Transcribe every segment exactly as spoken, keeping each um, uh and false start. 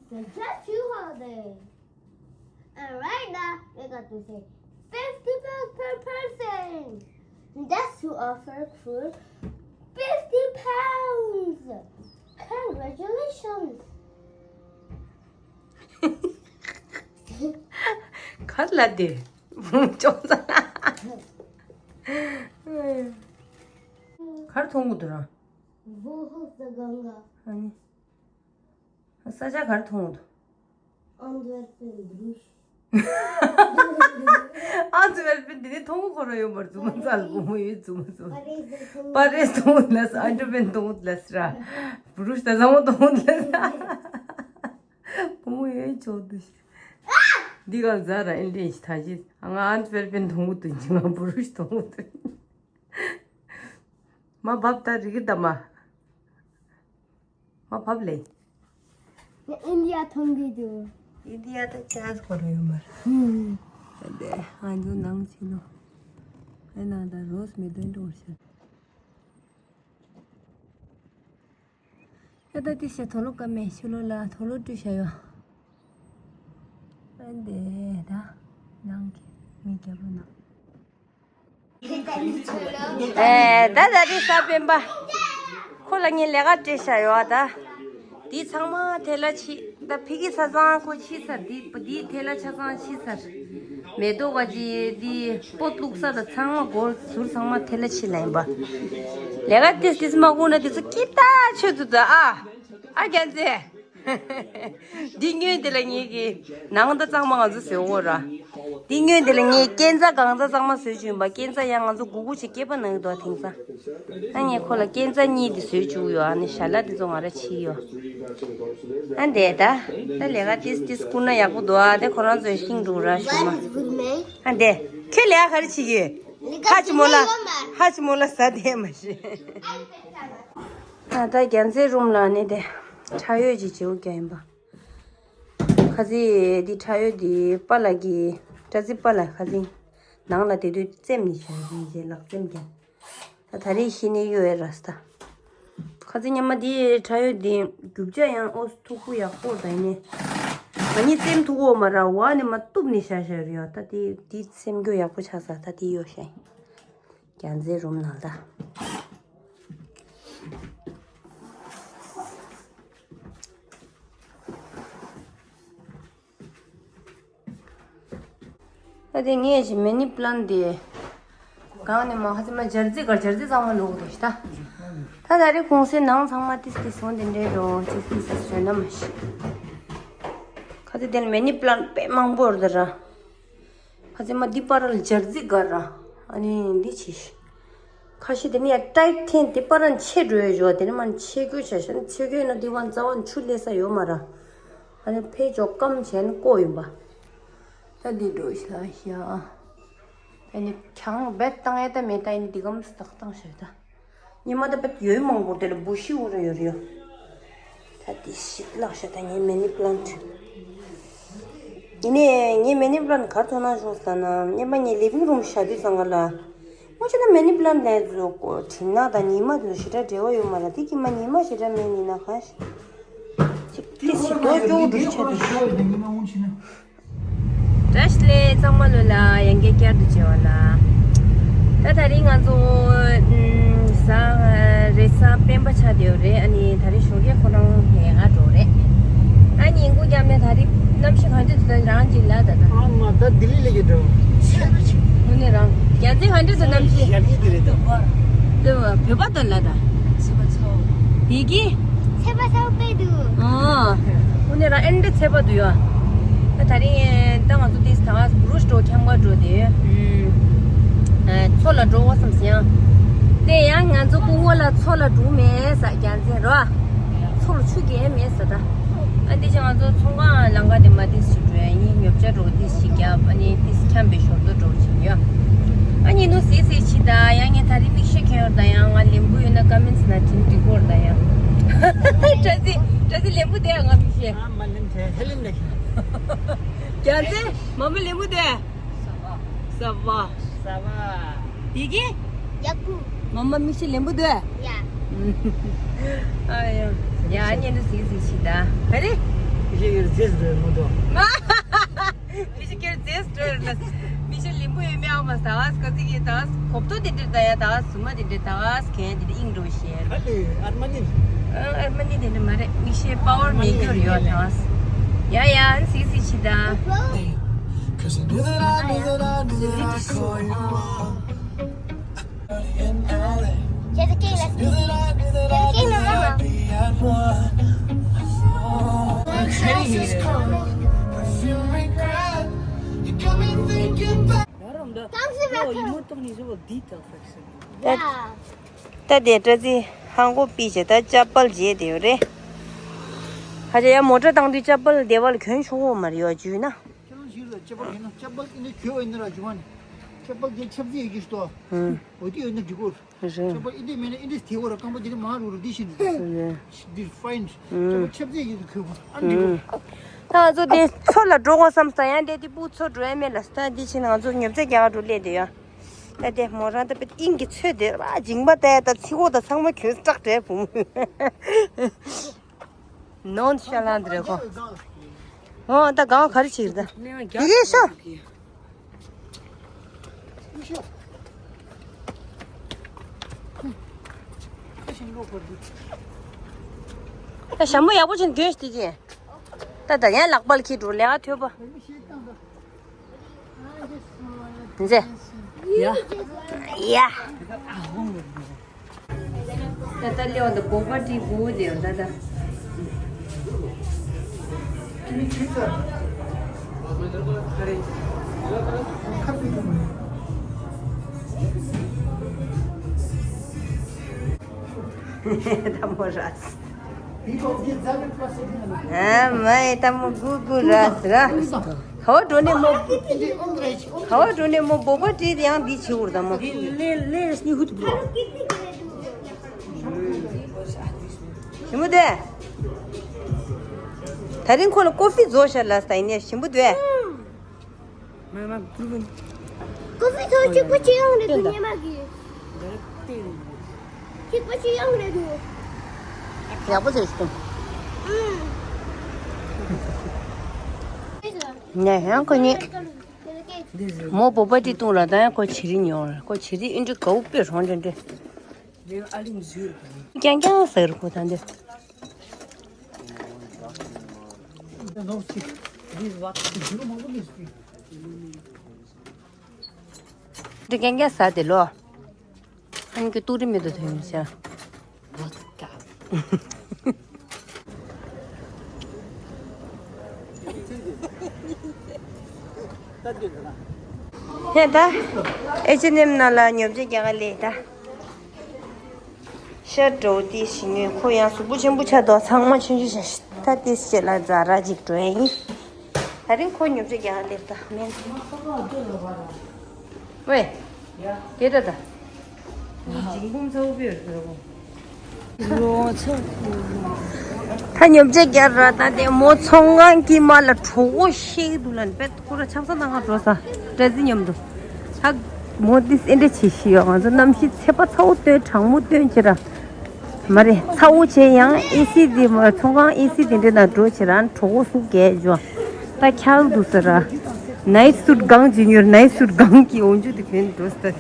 It's just two holidays. And right now, we got to say fifty pounds per person. That's to offer for fifty pounds. Congratulations. ག་ལ་དེ། ཅོང་ཙ། གར་མཐོང་གི་འདུག་ར། Bohol Saganga. ཨ་ནི། ས་ཆ་གར་མཐོང་གི་འདུག Antwerpen Bruges. ཨ་ཙི་ཝེལ་པིན་དེ་ནི་མཐོང་གི་ཁོ་ར་ཡོད་མར་རྫུན་མ་ཙལ་གོ་མོ་ཡོད་རྫུན་མ་ཙལ། པ་རེས་མཐོང་གི་ལ་ས་ཨན་ཏི་ཝེལ་པིན་མཐོང་གི་ལ་ས་ར། བུ་རུ་ཤ་ད་ཟ་མོ་མཐོང་གི་ལ་ས། གོ་མོ་ཡོད་ཆོག་འདུག་འདི་ག་ཟ་ར་ཨིན་ཏྲེན་ཞིག་ད་ཅི་ང་ཨན་ཏི་ཝེལ་པིན་མཐོང་གི་འདུག་ཅི་ང་བུ་རུ་ཤ་མཐོང་གི་འདུག་མ་བབ་ད་རི་གི་ད་མ། མ་བབ་ལེ། ཨིན་ཌི་ཡ་མཐོང་གི་འདུག་ཨིན་ཌི་ཡ་ད་ཅག་སྐོར་ཡོད་མར། དེ་ང་ཚོ་ནང་ཕྱིན་ནོ། ཨེ་ན་ད་རོས་མི་དོན་འགྲོ་ཤག་ཨེ་ད་དེ་ཤ་དོ་ལོ་ཀ་མེ་ཤུ་ལོ་ལ་དོ་ལོ་བཀྲུས་ཤ་ཡོ། ཨེ་འདེ་ད་ནང་གི་མི་རྒྱབ་ལོ་ནང་། ཨེ་ད་ད་རེས་ས་སྤེན་པ། ཁོ་ལ་ངས་ལས་ཀ་སྤྲད་བཞག་ཡོད་ཨ་ད། འདི་ཚང་མ་ཐལ་ལ་ཕྱིས། ད་ཕི་གི་ས་ཚང་ཁོ་ཕྱིས་ཚར། འདི་འདི་ཐལ་ལ་ཆ་ཚང་ཕྱིས་ཚར། མེ་ཏོག་པ་ཅི་འདི་པོ་བླུགས་ས་ད་ཚང་མ་སྒོར་ཟུར་ཚང་མ་ཐལ་ལ་ཕྱིས་ལ་ཡིན་པ། ལས་ཀ་ཏིས་ཏིས་མ་དགོས་ན་དེ་ཚོ་ཀི་ཏ་ཆོད་འདུག་ད་ཨ། ཨ་རྒྱལ་མཚན། འདི་སྔོན་དེ་ལ་ངེད་ཀྱི་ནང་ད་གཙང་མ་ང་ཚོ་བཟོས་འོ་ར། འདི་སྔོན་དེ་ལ་ངས་སྐས་འཛེག་སྒང་ཚང་གཙང་མ་བཟོས་བྱུང་བ། སྐས་འཛེག་ཡང་ང་ཚོ་སྒུག་སྒུག་ཅིག་སྐེད་པ་ན་ཡོད་དོ་དེང་སང་། ཨ་ངས་ཁོ་ལ་སྐས་འཛེག་གཉིས་དེ་བཟོས་བཅུག་ཡོད། ཨ་ནི་ཞལ་ལག་དེ་ཚོ་ང་ར་ཕྱིས་ཡོད། ཨ་འདས་ད་ད་ལས་ཀ་ཏིས་ཏིས་བསྐུར་ན་ཡག་པོ་འདུག་ཨ་དེ་ཁོ་རང་ཚོའི་ཤིང་འབྲུག་ར་ཞུ་མ། ཨ་འདས་ཁྱོད་ལས་ཀ་ག་རེ་བྱེད་ཀྱི་ཡོད། ཧ་ཅི་མོ་ལ་ཧ་ཅི་མོ་ལ་ཟ་དེ་མ་ཤེས། ད་ལྟ་རྒྱལ་མཚན་རུམ་ལ་ནི་དེ་ཁྲ་ཡོད་ཀྱི་བྱེའུ་རྒྱ་ཡིན་པ། ཁ་ཚི་འདི་ཁྲ་ཡོད་འདི་པ་ལགས་ཀྱི་སྐྲ་རྩི་པ་ལགས་ཁ་ཚི་ནང་ལ་དེ་དུས་རྩེམ་ནི་བྱ་ཡིན་རྗེས་ལག་རྩེམ་རྒྱ། ད་ད་རེས་ཤི་ནི་ཡོད་ཨེ་ར་ས་ད། ཁ་ཚི་ཉི་མ་འདི་ཁྲ་ཡོད་འདི་རྒྱུ་ཆ་ཡང་ཨོ་མཐུག་པོ་ཡག་པོ་ད་ཡིན་ནི། ང་གཉིས་རྩེམ་ཐུག་གོ་མ་ར་བ་ནི་མ་གཏུབ་ནི་བྱ་བྱ་རེད་ཡ། ད་དེ་དེ་སེམས་རྒྱུ་ཡག་པོ་ཆགས་ས་ད་དེ་ཡོད་ཤ་ཡིན། རྒྱལ་མཚན་རུམ་ནང་ལ། ད་དེ་ངས་ཞིག་མེ་ནི་པི་ལན་དེ་གང་ནས་མ་ཁ་ཚི་མ་སྦྱར་རྩི་གར་སྦྱར་རྩི་ཚང་མ་ལོག་འདུག་ཤི་ད། ད་ད་རེས་གུང་སེང་ནང་ཚང་མ་ཏིས་ཏིས་སོང་དེ་འདྲའི་རོ་ཅིག་ཏིས་ཏིས་བཟོས་ན་མ་ཤི། ཁ་ཚི་དེ་ལ་མེ་ནི་པི་ལན་དཔེ་མང་པོ་རེད་ད་ར། ཁ་ཚི་མ་འདི་པར་ལ་སྦྱར་རྩི་གར་ར། ཨ་ནི་འདི་ཆི་ཤི། ཁ་ཤས་དེ་ནི་ཡ་ཏའིཊ་འཐེན་དེ་པར་ཆད་འགྲོ་ཡ་ཞོ་དེ་ནི་མ་ཆད་གོས་བྱ་ཤ་ནི་ཆད་གོས་ན་དེ་བ་རྩ་བ་ཆུ་ལས་ས་ཡོད་མ་ར། ཨ་ནི་ཕེ་ཅོ་སྐམ་བྱས་ནི་ཀོ་ཡིན་པ། ད་འདི་འགྲོ་ཤ་ཤ། ཨ་ནི་གྱང་བེད་བཏང་ཡ་ད་མེད་ད་ཡིན་འདི་གམ་སྟག་བཏང་ཤ་ད། ཉི་མ་ད་བེད་ཡོད་མང་པོ་དེ་ལ་བུ་ཤི་འུ་ར་ཡོད་རེད་ཡོད། ད་དེ་ཤི་ལག་ཤ་ད་ངའི་མེ་ནི་པི་ལན་ཡིན་ནས་ངའི་མེ་ནི་པི་ལན་གར་ཐོན་ན་བྱུང་ས་ན་སྙམ་པ་ངའི་ལི་ཝིང་རུམ་བཞག་དུས་ཙང་ག་ལ། ངོ་ཆེ་ན་མེ་ནི་པི་ལན་ལས་བཟོ་གོ་དྲིན་ན་ད་ཉི་མ་དེ་ལ་ཞེ་དྲག་འབྲེལ་བ་ཡོད་མ་ར་དེ་ཀྱི་མ་ཉི་མ་ཞེ་དྲག་མེད་ནི་ན་ག་ཞིག་ཅིག་ཏི་ཞིག་རྡོ་ཅོག་འདུག་ཆ་དུ་ཞིག་བཀྲ་ཤིས་བདེ་ལེགས། གཙང་མ་ལོ་ལ་ཡང་བསྐྱར་བསྐྱར་དུ་མཇལ་བ་ལ། ད་ད་རིང་ང་ཚོ་ཨུམ་ས་རེས་གཟའ་སྤེན་པ་ཆགས་བསྡད་ཡོད་རེད། ཨ་ནི་ད་རིང་ཞོགས་ཀས་ཁོ་རང་ལས་ཀ་འགྲོ་རེད། ཨ་ཉིན་གུང་རྒྱབ་ནས་ད་རིང་གནམ་གཤིས་ག་འདྲ་འདུག་ད་རང་གཅིག་ལ་ད་ད། ཨ་མ་ད་ལྡི་ལི་ལ་ཡོད་འགྲོ། དངོས་གནས་རང་རྒྱལ་མཚན་ག་འདྲ་འདུག་གནམ་གཤིས། ཞབས་ཡིན་དེ་རེད་ད། ད་བོད་པ་དང་ལ་ད། བྱེད་པ་ཚོ། བདེ་སྐྱིད། ཚད་པ་ཚ་པོ་དཔེ་འདུག་ཨོ། དངོས་གནས་རང་ཨེ་འདྲ་ཚད་པ་འདུག་ཡ། ད་ད་རིང་ད་ང་ཚོ་ཏིས་ད་ག་བུ་རུ་ཤ་འགྲོ་འཁྱམ་ག་འགྲོ་དེ། ཨུམ། མཚོ་ལ་འགྲོ་བ་བསམ་སོང་ཡ། དེ་ཡང་ང་ཚོ་སྐུ་ངོ་ལ་མཚོ་ལ་འགྲོ་མེད་ས་རྒྱལ་མཚན་རོ། མཚོ་ལ་ཆུ་རྐྱལ་མེད་ས་ད། ཨ་འདི་ཅི་ང་ཚོ་ཚོང་ཁང་ལམ་ཁ་དེ་མ་ཏིས་ཤིག་འགྲོ་ཡ་ཡིན། ཉོ་ཆ་འགྲོ་ཏིས་ཤིག་རྒྱབ། ཨ་ནི་ཏིས་འཁྱམ་པའི་ཞོར་དུ་འགྲོ་བཞིན་ཡོད། ཨ་ནི་ནུ་སི་སི་ཆི་ད་ཡང་ངས་ད་རིང་མིག་ཤེལ་གྱོན་ཡོད་ད། ཡང་ང་ལེམ་བུ་ཡོད་ན་ཀ་མེན་ཊི་ནང་བྲིས་འགྲིག་གོ་ར་ད་ཡང་། བཀྲ་ཤིས་བཀྲ་ཤིས་ལེམ་བུ་དེ་ཡང་ང་མིག་ཤེལ། ཨ་མ་ལེམ་དེ་ཧེ་ལེམ་ལེ། རྒྱལ་མཚན་མ་མ་ལེམ་བུ་དེ། ཟ་བ། ཟ་བ། བདེ་སྐྱིད། ཡག་པོ། མ་མ་མིག་ཤེལ་ལེམ་བུ་དེ། ཡ། ཨ་ཡ། ཡ་ཉན་དུ་སི་སི་ཆི་ད། ཧ་རེ། ཡེ་ཡེ། རྫས་འགྲོ་མི་འགྲོ། མི་ཤི་ཁྱེར་རྫས་འགྲོ་ལ། མི་ཤི་ལིམ་པོ་ཡོད་མེད་ཨ་མ་ཟ་བ་སྐ་ཚིག་གི་ད་གོབ་ཏོ་དེ་འདྲ་ད་ཡ་ད་སུ་མ་དེ་འདྲ་ད་གན་དེ་འདྲ་ཨིང་འགྲོ་ཤེར། ཨ་ལེ་ཨར་མ་ནི། ཨར་མ་ནི་དེ་འདྲ་མ་རེད། མི་ཤི་པ་ཝར་མེ་ཀྱོར་ཡོད་ད། ཡ་ཡ་ཨན་སི་སི་ཆི་ད། Here's a game, let's play. Here's a game, Mama. ད་དེ་སྤྲ་རྩི་ཧང་གོ་པི་བྱས་ད་ཅ་པལ་བརྗེས་དེ་ཡོད་རེད། ཧ་ཅང་ཡ་མོ་ཊ་བཏང་དུས་ཅ་པལ་སྡེ་བ་ལ་གྱོན་ཆོག་གོ་མ་རེད་ཡོད་བརྗོད་ན། ཁྱེད་རང་ཞིག་ལ་ཅ་པལ་ཡིན་ན་ཅ་པལ་ཨིན་དེ་གྱོད་ཡིན་ན་ར་ཇུ་མ་ནི། ཅ་པལ་དེ་ཆབ་ཟིན་ཡོད་ཀྱི་ཤི་ཏོ། ཧུམ། འོ་དེ་ཡོད་ན་འགྲིག་གོ། རེད། ཅ་པལ་ཨིན་དེ་མེད་ན་ཨིན་དེ་དེ་བོ་ར་རྐང་པ་དེ་ནི་མ་རུ་རུ་དེ་བཞིན་རེད། རེད། དེ་ཧྥའིན། ཅ་པལ་ཆབ་ཟིན་ཡོད་ཀྱི་གྱོད་གོ་ཨ་འགྲིག་གོ། ད་ང་ཚོ་དེ་མཚོ་ལ་འགྲོ་དགོས་བསམ་ས་ཡང་དེ་དེ་སྤུ་མཚོ་འགྲོ་ཡ་མེད་ལ་ད་དེ་ཕྱིན་ང་ཚོ་ཉོ་ཆ་རྒྱག་འགྲོ་སླེབས་དེ་ཡ། ད་དེ་མོ་རང་ད་པེ་ཨིན་གྱི་ཚོད་དེ་ར་འཇིང་པ་ད་ད་ཚི་གོ་ད་ཚང་མ་གྱོན་སྐྲག་བྲལ་བུ་མོ། ནོན་ཤ་ལན་རེད་ཁོ། ཨོ་ད་གང་ག་རེ་བྱེད་ཀྱི་རེད་ད། དེ་གས་ཤོ། ད་ཞྭ་མོ་ཡག་པོ་ཅིག་གྱོན་ཤིག་དེ་གས། ད་ད་ཡང་ལག་པ་ལ་ཁྱེར་འགྲོ་ལས་ཀ་ཐོས་པ། མཛེས། ཡ། ཡ། ད་ལྟ་ལེའོ་ད་བོ་པ་ཏི་བུ་དེ་ད་ད། ད་མོ་ར། ཨ་མའི་ད་མོ་གུ་གུ་ར་ར། ཁ་བ་འགྲོ་ནས་མོ། ཁ་བ་འགྲོ་ནས་མོ་བོ་པ་ཏི་ཡང་འདི་བྱེད་འུར་ད་མོ། ཞིམ་པོ་དེ། ད་རིང་ཁོ་ལ་ཀོ་ཧྥི་རྫོགས་ཤག་ལ་ས་ཡིན་ནས་ཞིམ་པོ་དེ། ཀོ་ཧྥི་ཐོག་གཅིག་པ་གཅིག་ཡང་རེད་འདུག་ཉི་མ་གི། གཅིག་པ་གཅིག་ཡང་རེད་འདུག་ཡག་པོ་བཟོས་ཤིག་ཏུ། ནས་ཡང་ཁོ་གཉིས། མོ་བོ་པ་ཏི་བཏུང་ར་ད་ཡང་ཁོ་བྱི་རི་ཉོ་ར་ཁོ་བྱི་རི་ཨིན་དྲི་གའུ་པེ་རོང་ཅན་ཏེ། རྐྱང་རྐྱང་ཟེར་ཁོ་ད་འདི། འདི་རྐྱང་རྐྱང་ཟ་དེ་ལོ། ཨ་ནི་ཀྱི་ཏུག་རི་མེད་དུ་ཐོན་ཡོང་ཤག་ཧེ་ད། ཨེ་ཅི་ནེམ་ནང་ལ་ཉོ་ཆ་རྒྱག་ག་སླེབས་ད། ཤར་འགྲོ་ཏི་ཞིག་ཉོས། ཁོ་ཡང་གཟུགས་པོ་ཆེན་པོ་ཆགས་འདུག་ཚང་མ་ཆུང་ཆུང་བྱས་ཤག་ད་ཏི་སི་ལ་ཛ་ར་ཅིག་འགྲོ་ཡ་ཡིན། ད་རིང་ཁོ་ཉོ་ཆ་རྒྱག་ག་སླེབས་ད་མེད། ཝེ། དེ་ད་ད། འཇིགས་འབུམ་ཚ་བོ་པེ་ཡོད་ཟེར་གོ། ད་ཉོ་ཆ་རྒྱག་ར་ད་དེ་མོ་ཚོང་ཁང་གི་མ་ལ་གྲོད་ཁོག་ཤི་གི་འདུག་ལ་ནི་པེ་ཁོ་ར་ཆང་ས་ནང་ང་འགྲོ་ས་སྤྲ་རྩི་མཉམ་དུ། ཧ། མོ་དེ་སེ་འདྲ་ཆེ་ཤི་ཡོད། ང་ཚོ་གནམ་གཤིས་ཚད་པ་ཚ་བོ་སྟོན་གྲང་མོ་སྟོན་ཅི་ར། མ་རེད་ཚ་བོ་བྱས་ཡང་ཨེ་སི་དེ་མ་ཚོང་ཁང་ཨེ་སི་དེ་འདྲ་ནང་འགྲོ་ཅི་ར་གྲོད་ཁོག་ཟུག་གས་འཇོ། ད་ཁྱལ་འདུག་ཟེར་ར། ནའི་སུཊ་གང་ཅི་ཉོར་ནའི་སུཊ་གང་གི་འོང་རྒྱུ་དེ་གན་འགྲོ་ས་དེ།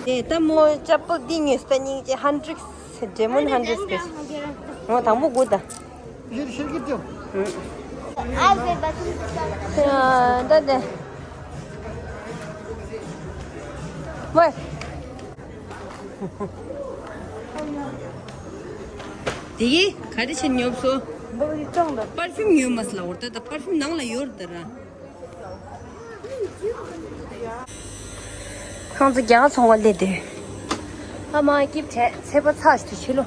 ཨེ་ད་མོ་ཅ་པལ་འདི་ཉོས་ས་སྙིང་རྗེ་ཧན་ཌྲིག་སི་ཌེ་མོན་ཧན་ཌྲིག་སི་ངོ་དང་པོ་དགུ་ད། ད་དེ་ཝེ། དེ་གི་ག་རེ་བྱས་ཉོབ་སོ། པར་ཕིའུམ་ཉོས་མ་སི་ལ་འོར་ད་ད་པར་ཕིའུམ་ནང་ལ་ཡོད་རེད་ད་ར། ཁང་ཚོ་རྒྱ་གར་ཚོང་བ་སླེབས་དུས། ཨ་མ་སྐྱིབས་བྲལ་ཚད་པ་ཚ་ཞིག་ཏུ་ཕྱི་ལོ།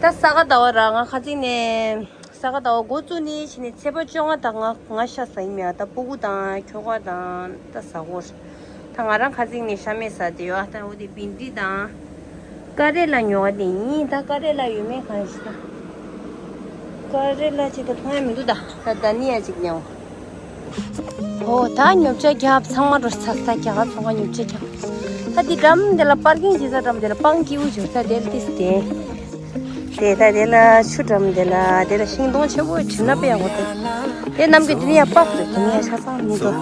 ད་ས་ག་ཟླ་བ་ར་ང་ཁ་ཚིག་ནས་ས་ག་ཟླ་བ་འགོ་བཙུགས་ནས་ཕྱི་ནས་ཚེས་པ་བཅོ་ལྔ་དང་ང་ང་ཤ་ཟ་ཡིན་མེད་ད་སྤུ་གུ་དང་ཁྱོ་ག་དང་ད་ཟ་གོ། ད་ང་རང་ཁ་ཚིག་ནས་ཤ་མེད་ཟ་དེ་ཡོད་ཨ་ད་འོ་དེ་བིན་དི་དང་། ཀ་རེ་ལ་ཉོ་བ་དེ་ཡིན། ད་ཀ་རེ་ལ་ཡོད་མེད་གང་ཞིག་ད། ཀ་རེ་ལ་ཅིག་ད་མཐོང་ཡ་མི་འདུག་ད། ད་ད་ནི་ཡ་ཅིག་ཉོ། ཨོ་ད་ཉོ་ཆ་རྒྱབ་ཚང་མ་འགྲོ་ཚ་ས་རྒྱ་གར་ཚོང་ཁང་ཉོ་ཆ་རྒྱབ། ད་འདི་འགྲམ་དེ་ལ་པར་ཀིང་བྱེད་ས་འགྲམ་དེ་ལ་པང་སྐྱིད་པོ་བྱོས་ས་དེ་ལ་ཏིས་དེ། དེ་ད་དེ་ལ་ཆུ་འགྲམ་དེ་ལ་དེ་ལ་ཤིང་སྡོང་ཆེན་པོ་བྱིན་ན་དཔེ་ཡག་པོ་འདུག་དེ་རྣམས་ཀྱི་དེ་ནས་ཡང་པགས་འདུག་དེ་ནས་ཡང་ཆ་ཚང་མི་འདུག་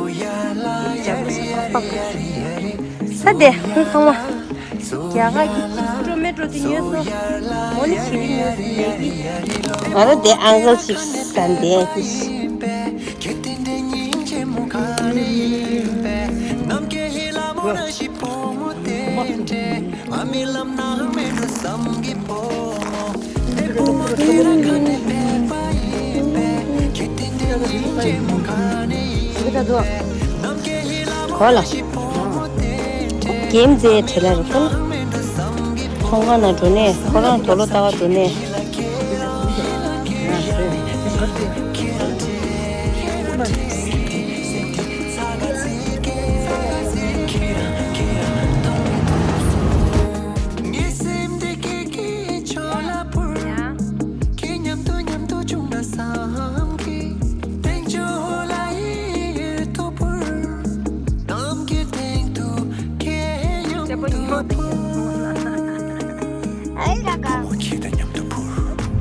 ལྗང་ཁུ་ཆ་ཚང་པགས་འདུག་ས་དེ་ཧུང་ཚང་མ། རྒྱ་གར་གྱི་ཅིག་སྤྲོ་མེད་འགྲོ་དུས་ཉོས་སོ། འོ་ནི་ཞི་བདེ་ཉོས་སོ་ལས་ཀྱི། ང་རང་དེ་ཨང་ཀལ་ཅིག་ཟ་འདས་ཀྱི། གོ་ལ། གེམ་རྩེ་བྲེལ་ལ་རེད་ཁོ་ལ། ཚོང་ཁང་ནང་འགྲོ་ནས་ཁོ་རང་དོ་ལོ་ལྟ་བ་འགྲོ་ནས།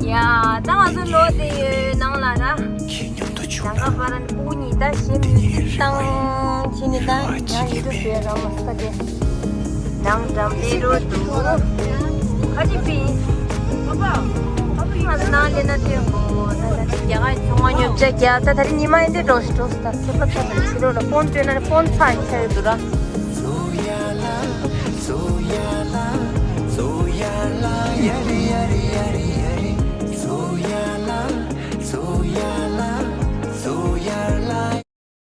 ཡ། ད་ང་ཚོ་ལོ་དེ་ཡོད་ནང་ལ་ན། ནང་ཁ་པར་ནི་ཕྲུ་གུ་གཉིས་ད་གཞས་མིའུ་ཟིག་བཏང་བྱས་ནས་ད་ཡང་ཡུ་ཊུབ་བཟོས་རང་ལ་ས་དེ། ནང་འགྲམ་ལས་རོ་འདུག་ཁ་ཅིག་པི། ང་ཚོ་ནང་ལས་ན་ཐོན་གོ་ད་ད་རྒྱ་གར་ཆུང་མ་ཉོ་ཆ་རྒྱ་ད་ད་རེ་ཉི་མ་ཡིན་དེ་འགྲོ་ཞིག་འགྲོ་ཞིག་ད་ཚེ་པ་ཚ་ད་ཕྱི་ལོགས་ལ་ཕོན་སྤྲོད་ན་ནི་ཕོན་ཚ་ཡི་ཆ་ཡོད་འདུག་ར།